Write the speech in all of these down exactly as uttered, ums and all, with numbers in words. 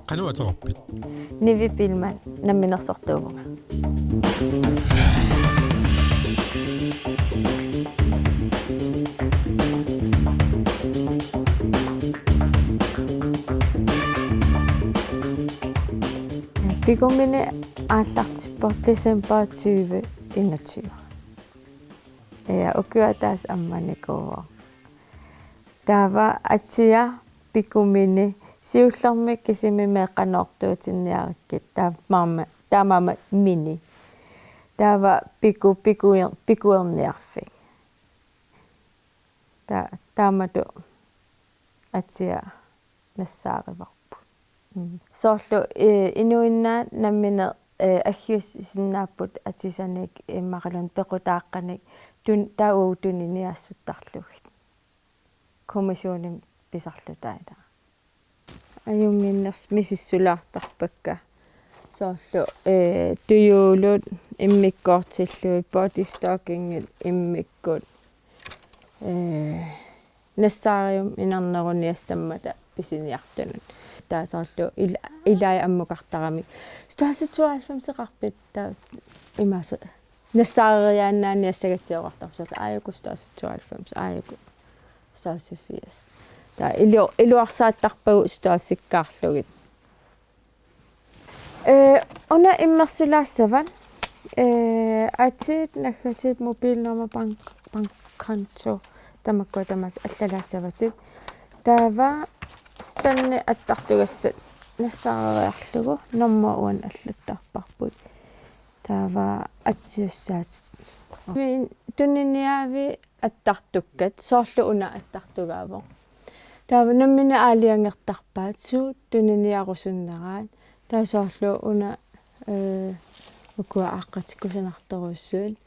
Qanoq atorpit? Nivi Biilmann, namminersortuuvunga. Pikumini aallartippoq december tyve enogtyve. Ja, ukioq ataaseq ammanikuuvoq. Taava atia Pikumini siullermik kisimi meeqqanoortuutinniarikkit taamaammat, taamaammat mini. Taava Piku, Piku, Pikuerniarfik. Ta-, taamatut atia nassaarivarput. Mm. Soorlu, eh, inuinnaat nammineq, eh, aggiussinnaapput atisanik immaqaluunniit pequtaaqqanik tun-, taava uagut tuniniaassuttarlugit. Kommissionimik pisarluta ilaa. Ajunnginnersut misissulaartarpakka. Soorlu, eh, tujuulut immikkoortillugit, body stockingit immikkut. Eh, nassaariuminarneruniassammata pisiniartunut. Taava soorlu il-, ilai ammukartaramik. Stasi tooghalvfemseqarpit taava imaasa. Nassaareriaannaaniassagatsigu oqartarput soorlu aajuku stasi tooghalvfems, aajuku stasi firs. Taava ilu-, iluarsaattarpagut stasikkaarlugit. Eh, una immersulaassavat, eh, atit, naggatit, mobilnummer, bank-, bankkonto, tamakkua tamaasa allalaassavatit. Taava standit attartugassat nassaareriarlugu nummer uani allattarparput. Taava atsiussaatit. Min-, tuniniaavit attartukkat, soorlu una attartugaavoq. Taava nammineq aalajangertarpaat suut tuniniarusunneraat. Taava soorlu una, eh, ukua aaqqatit kusanartorujussuit,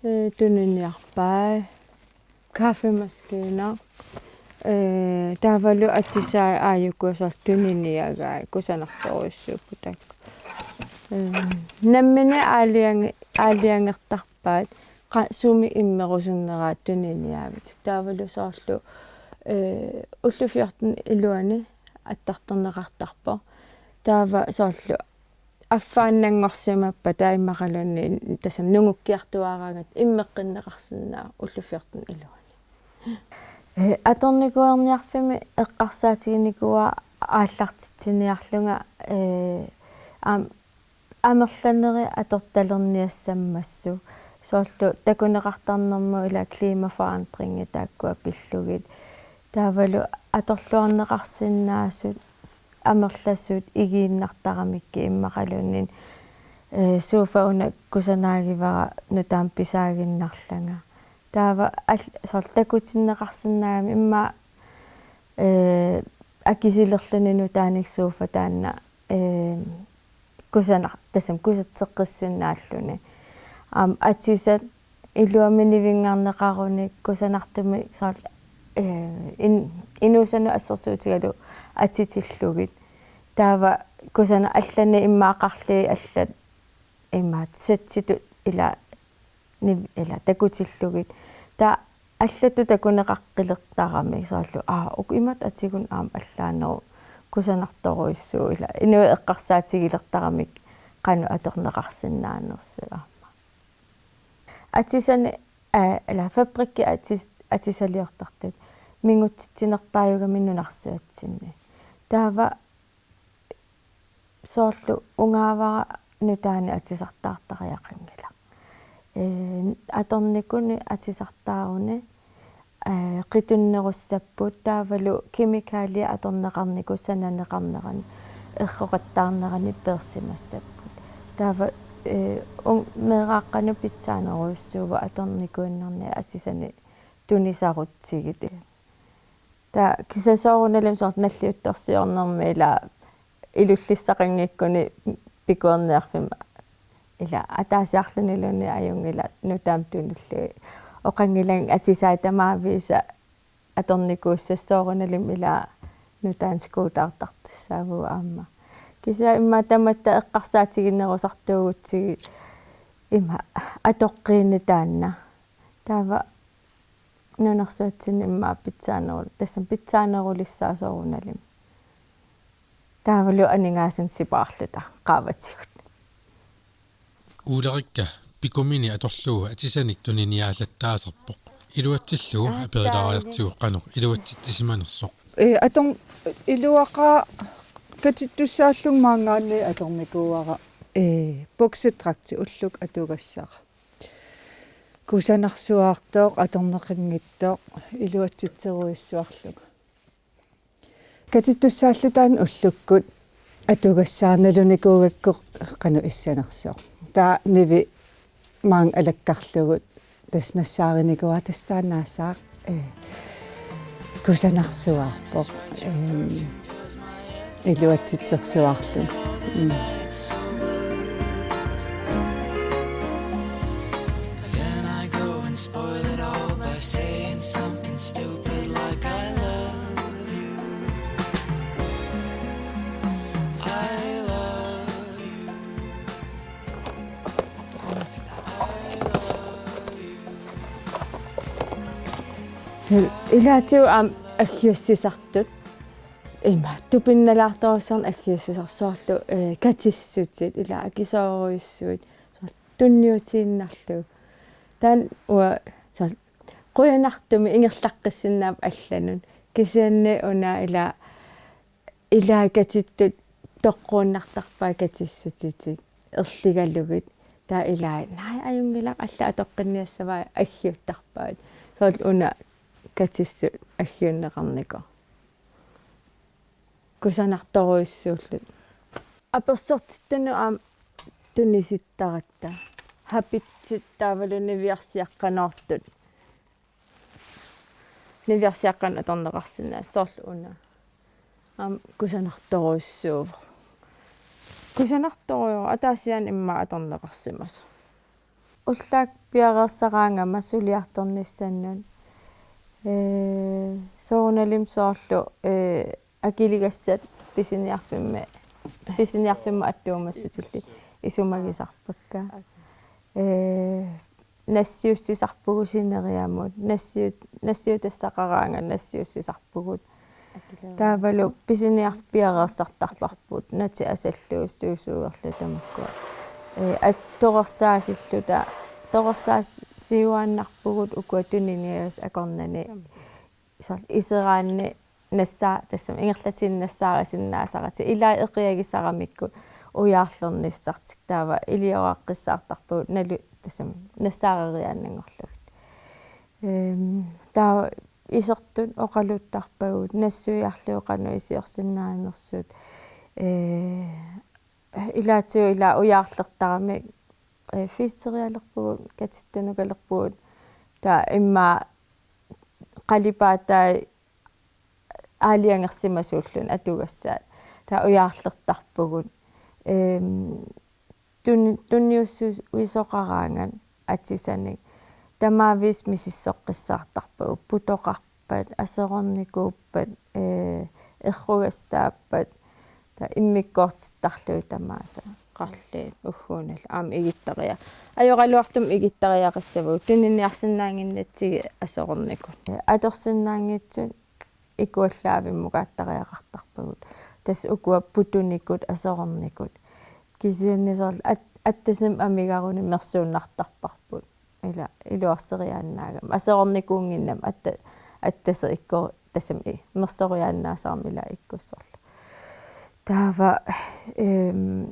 eh, tuniniarpai. Kaffemaskina. Eh, taavalu atisai aajuku soorlu tuniniagai kusanartorujussuupput taakku. Eh, nammineq aalajange-, aalajangertarpaat qa-, sumi immerusunneraat tuniniaavitik. Taavalu soorlu, eh, ullut fjorten iluani attartorneqartarpoq. Taava soorlu affaannanngorsimappata immaqaluunniit tassami nungukkiartuaaraangat immeqqinneqarsinnaavoq ullut fjorten iluani. Eh, atornikuerniarfimmi eqqarsaatiginikuuara aallartitsiniarlunga, eh, am-, amerlanerit atortalerniassammassuk. Soorlu takuneqartarnermut ila klimaforandringit taakkua pillugit. Taavalu atorluarneqarsinnaasut amerlasuut igiinnartaramikkit immaqaluunniit, eh, sofa una kusanaagivara nutaamik pisaaginnarlanga. Taava al-, soorlu takutinneqarsinnaagami immaqa, eh, akisulerluni nutaanik sofa taanna, eh, kusanar-, tassami kusatseqqissinnaalluni. Aamma atisat iluamik nivinngarneqarunik kusanartumik soorlu, eh, in-, inuusanut assersuutigalugu atitillugit. Taava kusanaq allanik immaqa qarlugit allat imaattoq settitut ila niv-, ila takutillugit. Taava allatut takuneqaqqilertaramik soorlu, aa, uku imatut atigut aamma allaaneruvoq kusanartorujussuuvoq ila. Inuit eqqarsaatigilertaramik qanoq atorneqarsinnaanersut aamma. Atisanik, aa, ila fabrikkit atis-, atisaliortartut mingutsitsinerpaajugami nunarsuatsinni. Taava soorlu ungaavara nutaanik atisartaartariaqanngilaq. Ee, atornikunik atisartaaruni, ee, qitunnerussapput taavalu kemikaalia atorneqarnikut sananeqarnerani erroqattaarnerani peersimassapput. Taava, ee, un-, meeraaqqanut pitsaanerujussuuvoq atornikuinnarnik atisanik tunisarutsigit. Taava kisianni soorunalimi soorlu nalliuttorsiornermi ila ilullissaqanngikkuni pikuerniarfimmi ila ataasiarluniluunniit ajunngilaq nutaamik tunillugit. Oqanngilanga atisai tamaavisa atornikuussasut soorunalimi ila nutaanik skuutertartussaavugut aamma. Kisianni immaqa tamatta eqqarsaatiginerusartuugutsigit ima atoqqiineq taanna. Taava nunarsuatsinni immaqa pitsaaneru-, tassami pitsaanerulissaaq soorunalimi. Taavalu aningaasanik sipaarluta qaavatigut. Ulrikka pikumini atorlugu atisanik tuniniaallattaasarpoq. Iluatsillugu aperilaariartigu qanoq iluatsitsisimanersoq. Ee, ator-, iluaqaaq katittussaallunga maanngaanniit atornikuuara. Ee, buksedragti ullukkut atugassara. Kusanarsuaartoq, atorneqanngitsoq, iluatsitserujussuarlunga. Katittussaallutaanni ullukkut atugassara nalunikuugakku qanoq issanersoq. Taava nivi maanga alakkarlugu tassa nassaarinikuuara, tassa taanna aasaq, ee, kusanarsuaarpoq, em, iluatsitsersuaarluni. Mm. Then I go and spoil it all by saying something stupid like, "I love you. I love you. I love you." Ilaatigut aamma aggiussisartut. Ima, tupinnalaartorujussuarnik aggiussisartut soorlu, ee, katissutit, ila akisoorujussuit, soorlu tunniutiinnarlugu. Taanna uanga soorlu qujanartumik ingerlaqqissinnaapput allanut. Kisianni una ila, ila katittut toqquunnartarpaat katissutitik erligalugit. Taava ilai, naa, ajunngilaq, allat atoqqinniassavaat, aggiuttarpaat. Soorlu una katissut aggiunneqarnikoq. Kusanartorujussuullutik. Apersortittunut aamma tunisittaratta. Habitsit taavalu niviarsiaqqanoortut. Niviarsiaqqanut atorneqarsinnaasut soorlu una. Aamma kusanartorujussuuvoq. Kusanartorujuuvoq, ataasiaannaq immaqa atorneqarsimasoq. Ullaakkut piareersaraangama suliartornissannut, ee, soorunalimi soorlu, ee, akiligassat pisiniarfimmi, pisiniarfimmut attuumassutillit isumagisarpakka. Ee, nassiussisarpugut sineriamut, nassiut-, nassiutassaqaraangat nassiussisarpugut. Taavalu pisiniarfik piareersartarparput, natit asallugu suusuugerluta tamakkua. Ee, at-, torersaasilluta, torersaasiuaannarpugut ukua tuniniagasut akornanni. Soorlu iseraanni nassaa-, tassami ingerlatinni nassaarisinnaasaratik. Ilai eqiagisaramikku ujaarlernissartik, taava ilioraqqissaartarpagut nalu-, tassami nassaareriaannanngorlugit. Em, taava isertut oqaluttarpagut, nassuiarlugu qanoq iliorsinnaanersut. Ee, ilaatigut ila ujaarlertaramik, ee, fiisterialerpugut, katittunukalerpugut. Taava immaqa qalipaatai aalajangersimasuulluni atugassaat. Taava ujaarlertarpugut. Em, tun-, tunniussuisoqaraangat atisanik. Tamaavisa misissoqqissaartarpagut, putoqarpat, aserornikuuppat, ee, errugassaappat, taava immikkoortittarlugit tamaasa. Qarliit ugguuna aamma igittaria-, ajoraluartumik igittariaqassavagut, tuniniarsinnaannginnatsigit aserornikut. Ee, atorsinnaanngitsut ikuallaavimmukattariaqartarpagut. Tassa ukua putunikut, aserornikut. Kisianni soorlu at-, attasim amigaruni mersuunnartarparput. Ila iluarseriaannaagami. Aserornikuunnginnami atta-, attaseq ikku tassami i-, mersoriaannaasarami ila ikkussorlu. Taava, em,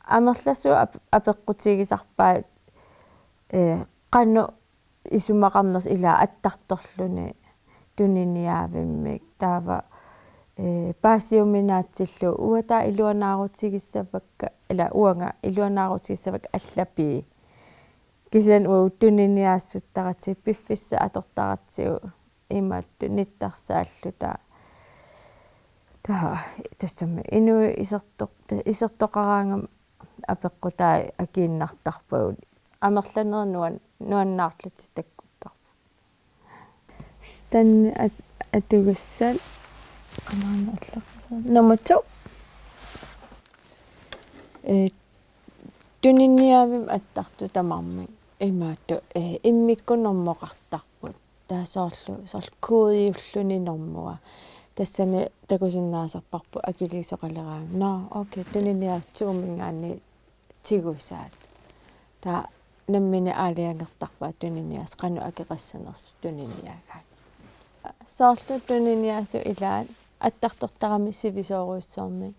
amerlasuut ap-, apeqqutigisarpaat, ee, qanoq isumaqarnersoq ila attartorluni tuniniaavimmik. Taava, ee, paasiuminaatsillugu uanga taava iluanaarutigissavakka, ila uanga iluanaarutigissavakka allapii. Kisianni uagut tuniniaassuttaratsigu, piffissaq atortaratsigu imaattoq nittarsaalluta. Taava tassami inuit isertoq-, isertoqaraangama apeqqutai akiinnartarpagut. Amerlanerit nuan-, nuannaarlutik takkuttarput. Taanna at-, atugassat qamaana allaqqasaat. Nummer to. Ee, tuniniaavimmi attartut tamarmik imaattoq, ee, immikkut normoqartarput. Taava soorlu, soorlu koodiulluni normua. Tassani takusinnaasarparput akiliisoqaleraangat. Nå, okay, tuniniaasut to-minngaanniit tigusaat. Taava nammineq aalajangertarpaa tuniniaasut qanoq akeqassanersut tuniniagaat. Soorlu tuniniaasut ilaat attartortaramik sivisoorujussuarmik.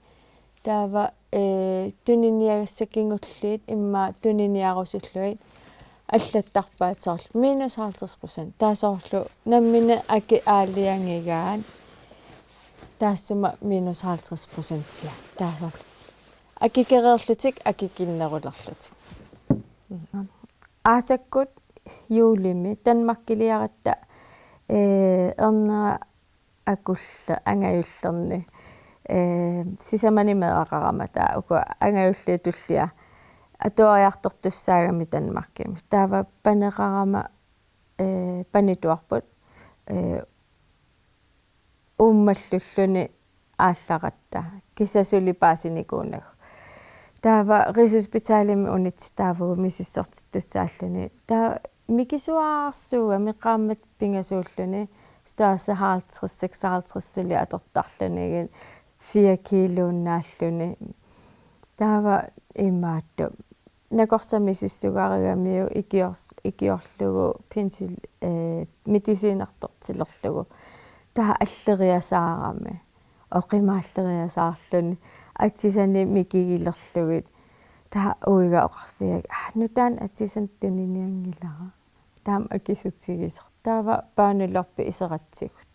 Taava, eh, tuniniagassat kingulliit immaqa tuniniarusullugit allattarpaat soorlu minus halvtreds procent. Taava soorlu nammineq akit aalajangigaat. Taassuma minus halvtreds procentia. Taava soorlu akikereerlutik akikinnerulerlutik. Aasakkut juulimi Danmarkiliaratta, eh, ernera akulle-, angajullerni, eh, sisamanik meeraqarama taava uku angajulliit tullia atuariartortussaagami Danmarkimi. Taava paneqarama, eh, panituarput, eh, uummallulluni aallaratta. Kisianni suli paasinikuunagu. Taava Rigshospitalimi unitsitaavugut misissortittussaalluni. Taava mikisuarsuugami qaammat pingasuulluni. Størrelse halvtreds, seksoghalvtreds suli atortarluni, fire kiluunnaalluni. Taava imaattoq. Nakorsaq misissugarigamiuk ikiors-, ikiorlugu pensil-, eh, medicinertortilerlugu. Taava alleriasaarami. Oqimaalleriasaarluni. Atisani mikigilerlugit. Taava uiga oqarfigaakka: "Ah, nutaamik atisani tuninianngilara." Taama akisutigisoq. Taava børneloppe iseratsigut.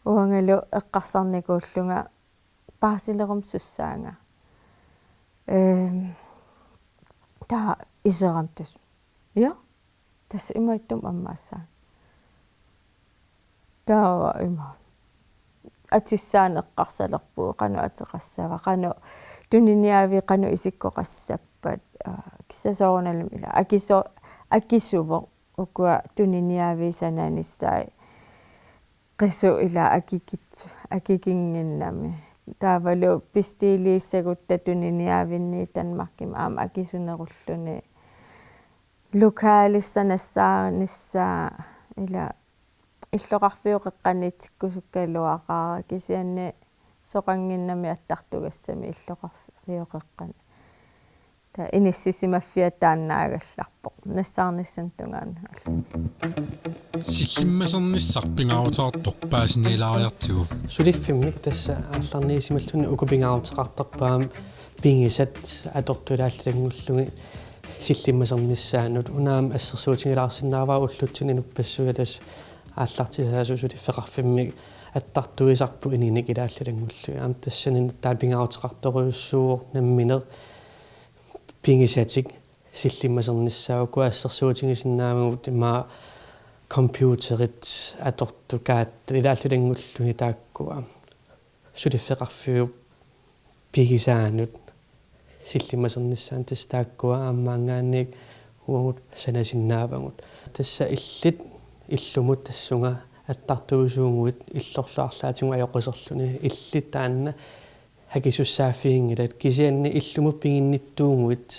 Uangalu eqqarsarnikuullunga paasileruma sussaanga. Ehm, taava iserama tassa. Ja, tassa imaattumik ammaassaanga. Taava ima. Atissaani eqqarsalerpugut, qanoq ateqassava, qanoq tuniniaavii, qanoq isikkoqassappat, aa, kisianni soorunalimi ila. Akiso-, akisuvoq ukua tuniniaavii sananissaat. Qisut ila akikit-, akikinnginnami. Taavalu bestilliissagutta tuniniaavinni Danmarkimi aamma akisunerulluni. Lokalissaq nassaanissaa ila illoqarfiup qeqqaniitikkusukkaluaqaara kisianni soqannginnami attartugassami illoqarfiup qeqqani. Taava inissisimaffiata taannaagallarpoq. Nassaarnissamut tungaanut. Sillimmasernissaq pingaaruteqartoq paasinilaariartigu. Suliffimmik tassa aallarniisimalluni uku pingaaruteqartarput aamma pigisat atortut ilaallutik ilanngullugit sillimmasernissaannut. Una aamma assersuutigilaarsinnaavara ullutsinni inuppassuit tassa aallartisaasut suliffeqarfimmik attartuisarput inuuneq ilaallutik ilanngullugit. Aamma tassani taava pingaaruteqartorujussuuvoq nammineq pigisatik sillimmasernissaat, ukua assersuutigisinnaavagut immaqa computerit atortut kaattat ilaallutik ilanngullugit taakkua. Suliffeqarfiup pigisaanut sillimmasernissaanut tassa taakkua aamma maanngaanniit uagut sanasinnaavagut. Tassa illit illumut tassunga attartuisuuguit illorlu arlaatigut ajoquserluni illit taanna akisussaaffiginngilat kisianni illumut piginnittuuguit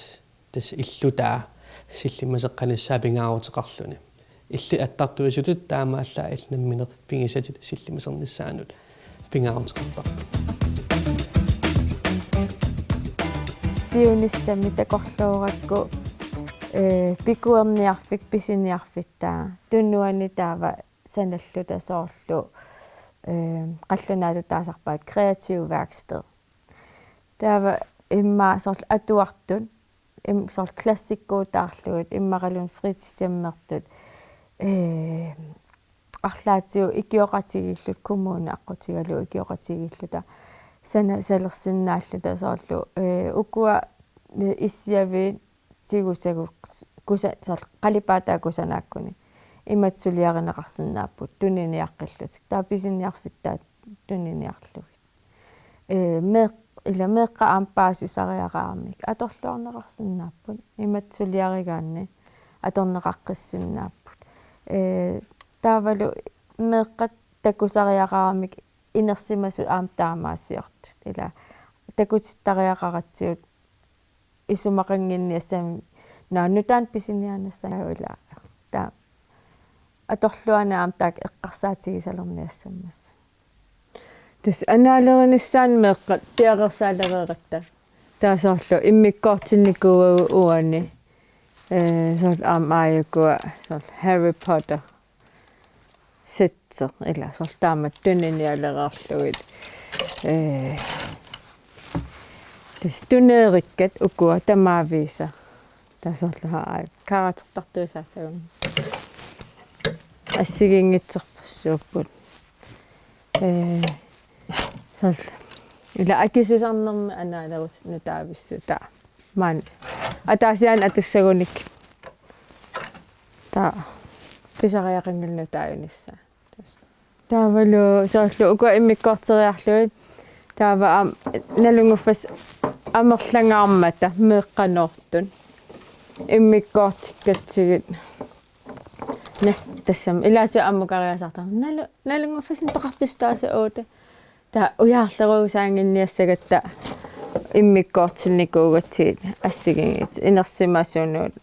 tassa illutaa sillimmaseqqanissaa pingaaruteqarluni. Illit attartuisutut taamaallaat illit nammineq pigisatit sillimmasernissaannut pingaaruteqartarput. Siunissami takorloorakku, eh, pikuerniarfik pisiniarfittaa. Tunuani taava sanalluta soorlu, eh, qallunaatut taasarpaat kreativt værksted. Taava immaqa soorlu atuartut, im-, soorlu klassikkuutaarlugit, immaqaluunniit fritidshjemmertut, eh, arlaatigut ikioqatigiilluta, kommuni aqqutigalugu ikioqatigiilluta, sana-, salersinnaalluta soorlu, eh, ukua, eh, issiaviit tigusagut, kusa-, soorlu qalipaataa kusanaakkuni. Imatut suliarineqarsinnaapput, tuniniaqqillutik. Taava pisiniarfittaat tuniniarlugit. Eh, meeq-, ila meeqqat aamma paasisariaqaramik atorluarneqarsinnaapput. Imatut suliarigaanni atorneqaqqissinnaapput. Eh, taavalu meeqqat takusariaqaramik inersimasut aamma taamaasiortut. Ila takutittariaqaratsigu isumaqannginniassammat, naa, nutaanik pisiniaannassaagut ila. Taava atorluarneq aamma taakku eqqarsaatigisalerniassammassuk. Tassa anaalerinissaanut meeqqat piareersaaleriaratta. Taava soorlu immikkoortinnikuuagut uani. Ee, soorlu aamma aajukua soorlu Harry Potter. Setsi ila soorlu taamatut tuninialereerlugit. Ee, tassa tuneerikkat ukua tamaavisa. Taava soorlu haa karatertartuusaassagunik. Assigiinngitsorpassuupput. Ee, soorlu ila akisusarnermi anaalerutit nutaavissut taava. Maani ataasiaannaq atussagunik. Taava pisariaqanngilaq nutaajunissaa. Taavalu soorlu ukua immikkoorteriarlugit. Taava aamma nalunnguffissat amerlangaarmata meeqqanoortut. Immikkoortikkatsigit. Nas tassami ilaatigut ammukariasaartarami. Nalu-, nalunnguffissat peqarfissat taasa uute. Taava ujaarlerusaannginniassagatta immikkoortinnikuugatsigit assigiinngitsut inersimasunut.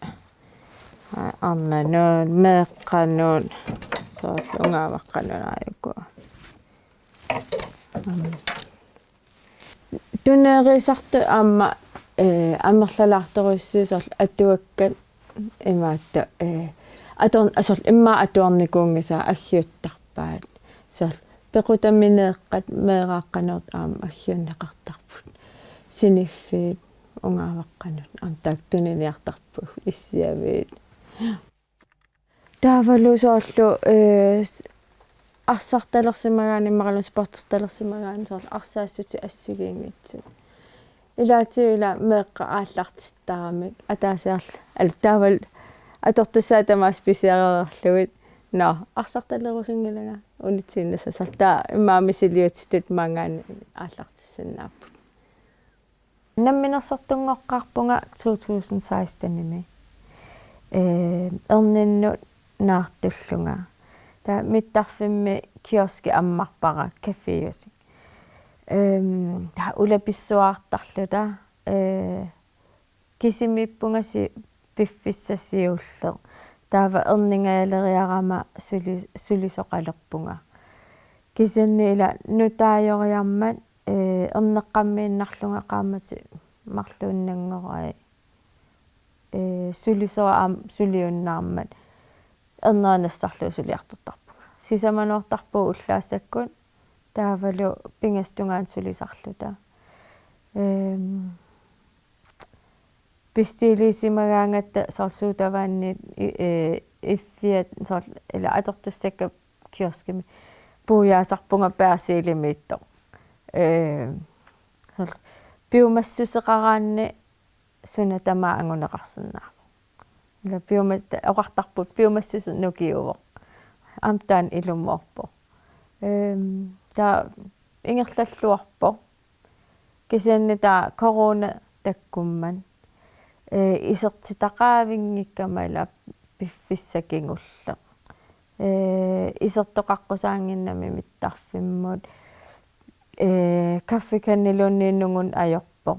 Aa, arnanut, meeqqanut, soorlu ungaavaqqanut aajuku. Aamma. Tuneerisartut aamma, ee, amerlalaartorujussuit soorlu atuakkat imaattoq, ee, ator-, soorlu immaqa atuarnikuunngisaat aggiuttarpaat. Soorlu pequtami meeqqat, meeraaqqanoortut aamma aggiunneqartarput. Siniffiit, ungaavaqqanut, aamma taakku tuniniartarput, issiaviit. Taavalu soorlu, ee, arsartalersimagaanni, immaqaluunniit sportertalersimagaanni soorlu arsaassutit assigiinngitsut. Ilaatigut ila meeqqat aallartittaramik ataasiarlu. Al-, taavalu atortussaat tamaasa pisiarereerlugit. Nå, arsartalerusunngilanga unitsinnassasarta immaqa misiliutitut maanngaanniit aallartissinnaapput. Namminersortunngoqqaarpunga to tusind seksten-imi. Ee, erninnut naartullunga. Taava mittarfimmi kioski ammarpara caféusik. Ehm, taava ulapissuartarluta, ee, kisimiippunga si-, piffissaq siulleq. Taava erningajaleriarama suli-, sulisoqalerpunga. Kisianni ila nutaajoriarmat, ee, erneqqammiinnarlunga qaammatit marluinnanngorai, ee, sulisoq aamma suliunnaarmat ernera nassarlugu suliartortarpunga. Sisamanoortarpugut ullaassakkut taavalu pingasut tungaanut sulisarluta. Ehm, Pissutigisimagaangatta soorlu sodavandit i-, ee, iffiat soorlu ila atortussakka kioskimi puiaasarpunga persilimiittoq. Ee, soorlu piumassuseqaraanni suna tamaat anguneqarsinnaavoq. Ila piuma-, ta-, oqartarput piumassuseq nukiuvoq. Aamma taanna ilumoorpoq. Ehm, taava ingerlalluarpoq. Kisianni taava corona takkummat, ee, isertitaqavinngikkama ila piffissaq kingulleq. Ee, isertoqaqqusaannginnami mittarfimmut, ee, kaffekanniluunniit nunguneq ajorpoq.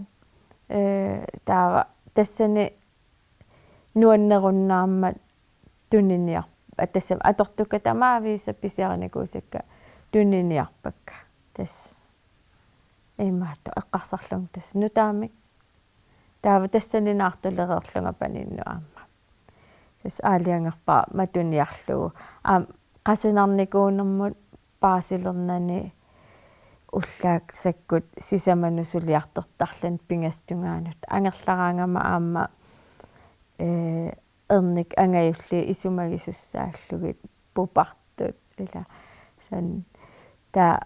Ee, taava tassani nuannerunnaarmat tuniniar-, a-, tassami atortukka tamaavisa pisiarinikuusakka tuniniarpakka. Tassa imaattoq eqqarsarlunga tassa nutaamik. Taava tassani naartulereerlunga paninnut aamma. Tassa aalajangerpara matuniarlugu. Aamma qasunarnikuunermut paasilernani ullaassakkut sisamanut suliartortarluni pingasut tungaanut. Angerlaraangama aamma, ee, ernik angajulliit isumagisussaallutik pupartut ila. Taava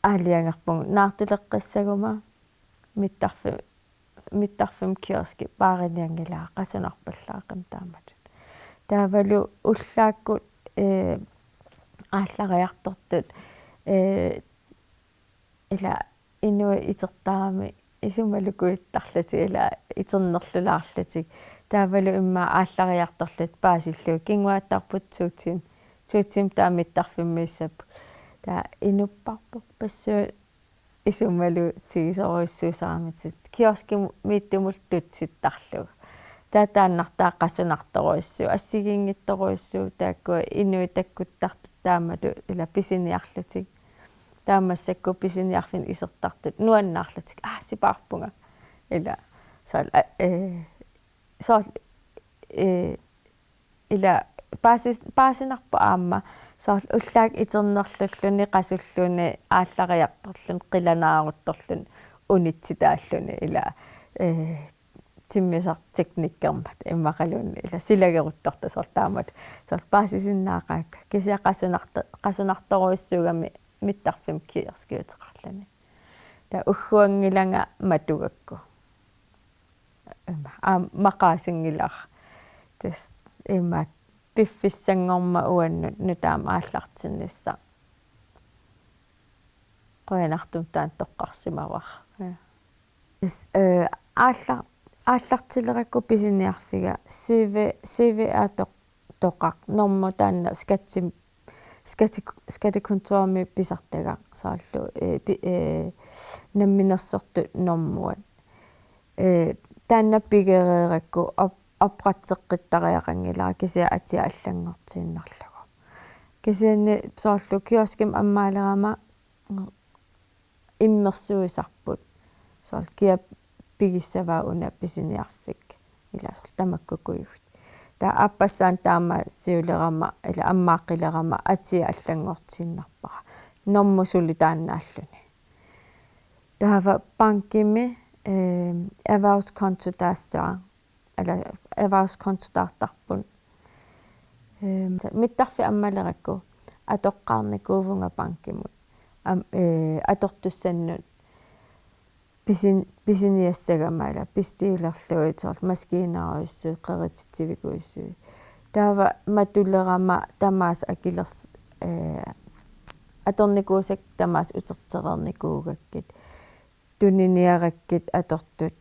aalajangerpunga naartuleqqissaguma mittarfi-, mittarfimmi kioski paarinianngilara qasunarpallaaqimmat taamatut. Taavalu ullaakkut, ee, aallariartortut, ee, ila inuit itertaramik isumalukujuttarlutik ila iternerlulaarlutik. Taavalu immaqa aallariartorlutik paasillugit kinguaattarput to timer, to timer taava mittarfimmiissapput. Taava inupparput passuit isumalutigisorujussuusaramikkit kioskimiittumullu tutsittarlugu. Taava taannartaa qasunartorujussuuvoq, assigiinngitsorujussuuvoq taakkua inuit takkuttartut taamatut ila pisiniarlutik. Taava massakkut pisiniarfinni isertartut nuannaarlutik, aa, sipaarpunga. Ila soorlu, a-, ee, soorlu, ee, ila paasis-, paasinarpoq aamma soorlu ullaakkut iternerlulluni, qasulluni, aallariartorluni, qilanaaruttorluni, unitsitaalluni ila, ee, timmisartoq teknikkermat immaqaluunniit ila silageruttortoq soorlu taamatut. Soorlu paasisinnaaqaakka. Kisianni qasunarto-, qasunartorujussuugami mittarfimmi kioskiuteqarluni. Taava ugguanngilanga matugakku. Ima, aamma maqaasinngilara. Tassa ima piffissanngormat uannut nutaamik aallartinnissaq. Qujanartumik taanna toqqarsimavara. Ja. Tassa, ee, aallar-, aallartilerakku pisiniarfiga C V, C V atoq-, toqaq, normu taanna skatti-, skatti-, skattekontorimi pisartagaq soorlu, ee, pi-, ee, namminersortut normuat. Ee, taanna pigereerakku op-, opretteqqittariaqanngilara kisianni atia allanngortiinnarlugu. Kisianni soorlu kioskimi ammaalerama immersuisarput. Soorlu kia pigissavaa una pisiniarfik. Ila soorlu tamakkuuguit. Taava aappassaani taama siulerama, ila ammaaqqilerama atia allanngortiinnarpara. Normu suli taannaalluni. Taava bankimi, ee, erhvervskonto taassavara. Ila erhvervskonto taartarput. Ehm, mittarfik ammalerakku atoqqaarnikuuvunga bankimut. Am-, ee, atortussannut pisin-, pisiniassagama ila bestiilerlugit soorlu maskiinarujussuit, qerititsivikujussuit. Taava matulerama tamaasa akilers-, ee, atornikuusakka tamaasa utertereernikuugakkit. Tuniniarakkit atortut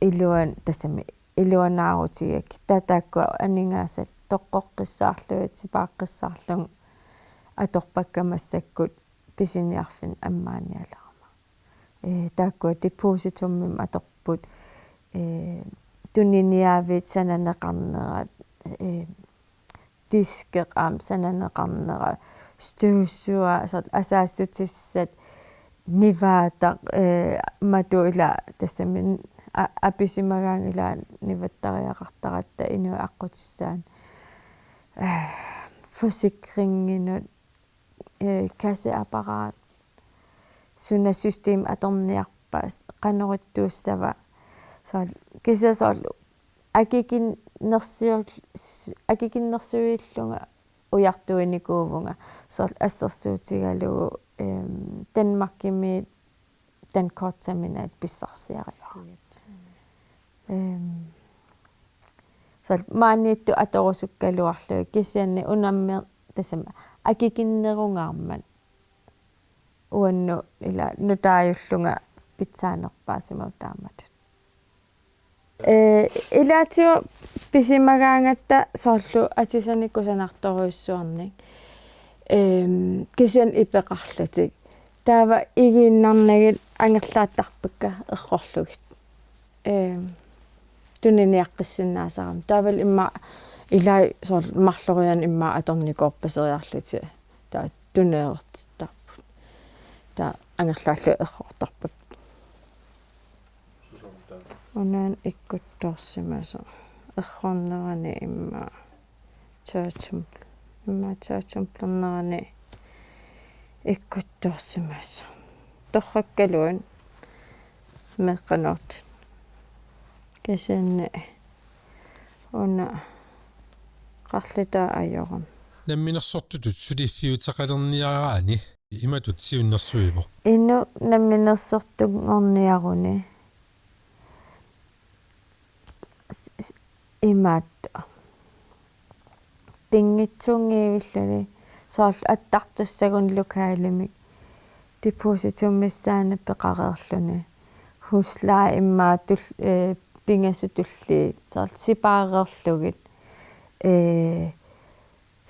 iluan-, tassami iluanaarutigakkit. Taava taakkua aningaasat toqqoqqissaarlugit, sipaaqqissaarlugit atorpakka massakkut pisiniarfinni ammaanialerama. Ee, taakkua depositummik atorput, ee, tuniniaavit sananeqarnerat, ee, diskit aamma sananeqarnerat, støvsuger, soorlu asaassutissat, nivaataq, ee, matu ila tassami a-, apisimagaangat ila nivattariaqartaratta inuit aqqutissaannut. Ee, forsikringinut, ee, kasseapparat, suna system atorniarpa, qanoq ittuussava. Soorlu, kisianni soorlu akikinnersiul-, akikinnersuillunga ujartuinikuuvunga. Soorlu assersuutigalugu, ehm, Danmarkimi dankortterminal pissarsiarivaat. Ehm, soorlu maaniittut atorusukkaluarlugit kisianni unammi-, tassami akikinnerungaarmat uannut ila nutaajullunga pitsaanerpaasimavoq taamatut. Ee, ilaatigut pisimagaangatta soorlu atisanik kusanartorujussuarnik. Ehm, kisianni ipeqarlutik. Taava igiinnarnagit angerlaattarpakka errorlugit. Ehm, tuniniaqqissinnaasarami. Taavalu immaqa ilai soorlu marloriarluni immaqa atornikuuppaseriarlutik. Taava tuneertittarput. Taava angerlaallugit errortarput. Unaana ikkuttorsimasoq. Errornerani immaqa tøjtum-, immaqa tøjtumblernerani ikkuttorsimasoq. Torrakkaluit meeqqanuut. Kisianni una qarlutaa ajorami. Namminersortutut suliffiuteqalerniaraanni imatut siunnersuivoq. Inuk namminersortunngorniaruni s-, s-, imaattoq. Pinngitsuunngivilluni soorlu attartussagunik lokalimik depositumik missaani peqareerluni. Husleje immaqa tul-, ee, pingasut tulliit soorlu sipaareerlugit. Ee,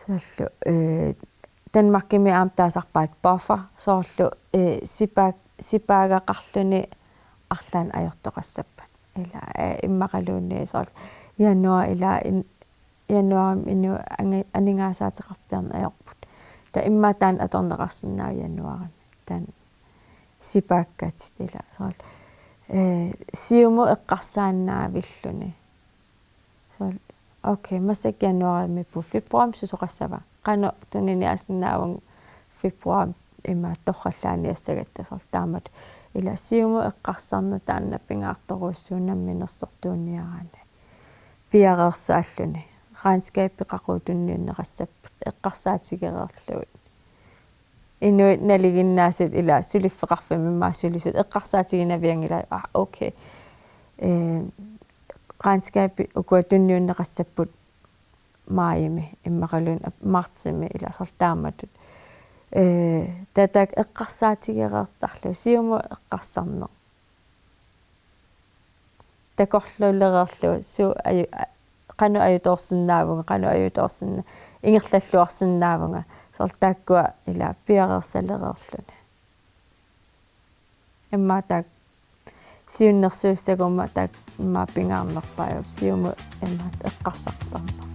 soorlu, ee, Danmarkimi aamma taasarpaat buffer, soorlu, ee, sipaa-, sipaagaqarluni arlaannik ajortoqassappat. Ila, ee, immaqaluunniit soorlu januar ila in-, januarimi inuit angi-, aningaasaateqarpiarneq ajorput. Taava immaqa taanna atorneqarsinnaavoq januaarimi. Taanna sipaakkatit ila. Soorlu, eh, Siumut eqqarsaannaavilluni. Soorlu, okay, massakkut januaarimiippugut, februaarimi susoqassava? Qanoq tuniniaasinnaavunga februaarimi ima torrallaaniassagatta, soorlu taamatut. Ila Siumut eqqarsarneq taanna pingaartorujussuuvoq namminersortuuniaraanni. Piareersaalluni. Regnskabi qaqugu tunniunneqassapput, eqqarsaatigereerlugit. Inuit nalinginnaasut ila suliffeqarfimmut immaqa sulisut eqqarsaatiginavianngilai, ah, okay. Eh, regnskabi ukua tunniunneqassapput maajimi, immaqaluunniit ap-, martsimi ila soorlu taamatut. Eh, taava taakku eqqarsaatigereertarlugit, Siumut eqqarsarneq. Takorluulereerlugu suut aju-, a-, qanoq ajutoorsinnaavunga, qanoq ajutoorsinna-, ingerlalluarsinnaavunga, soorlu taakkua ila piareersalereerluni. Immaqa taakku siunnersuussaguma taakku immaqa pingaarnerpaajupput, Siumut immaqa eqqarsartarneq.